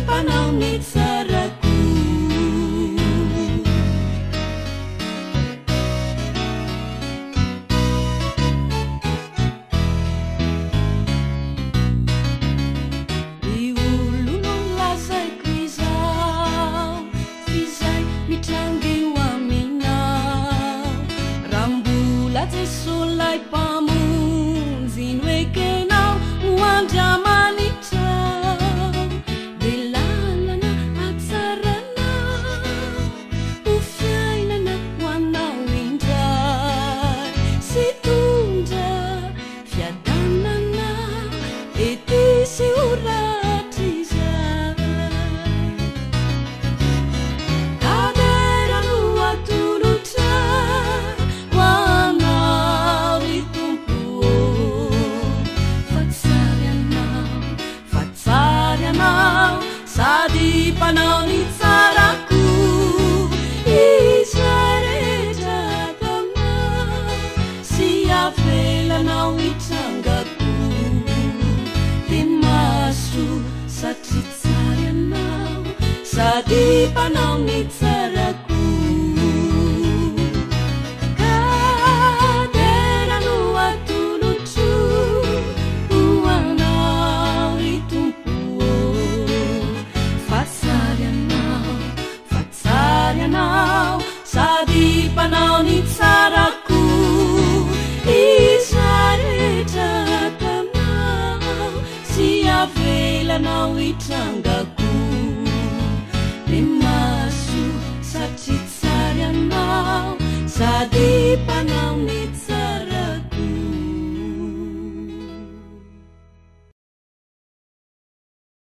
mpanao ny tsara koa. Ry olona lazaiko izao, f'izay mitranga eo aminao. Raha mbola Jesoa ilay Mpamonjy no ekenao ho Andriamanitrao, dia lalana hatsarana ho fiainana ho anao indray sy hitondra fiadanana ety sy ho rahatrizay. Ka dera no atolotra ho anao ry Tompo ô, fa tsara ianao, fa tsara ianao, sady mpanao ny tsara koa. Izay rehetra ataonao sy avelanao hitranga koa, dia mahasoa satria tsara ianao, sady mpanao ny tsara.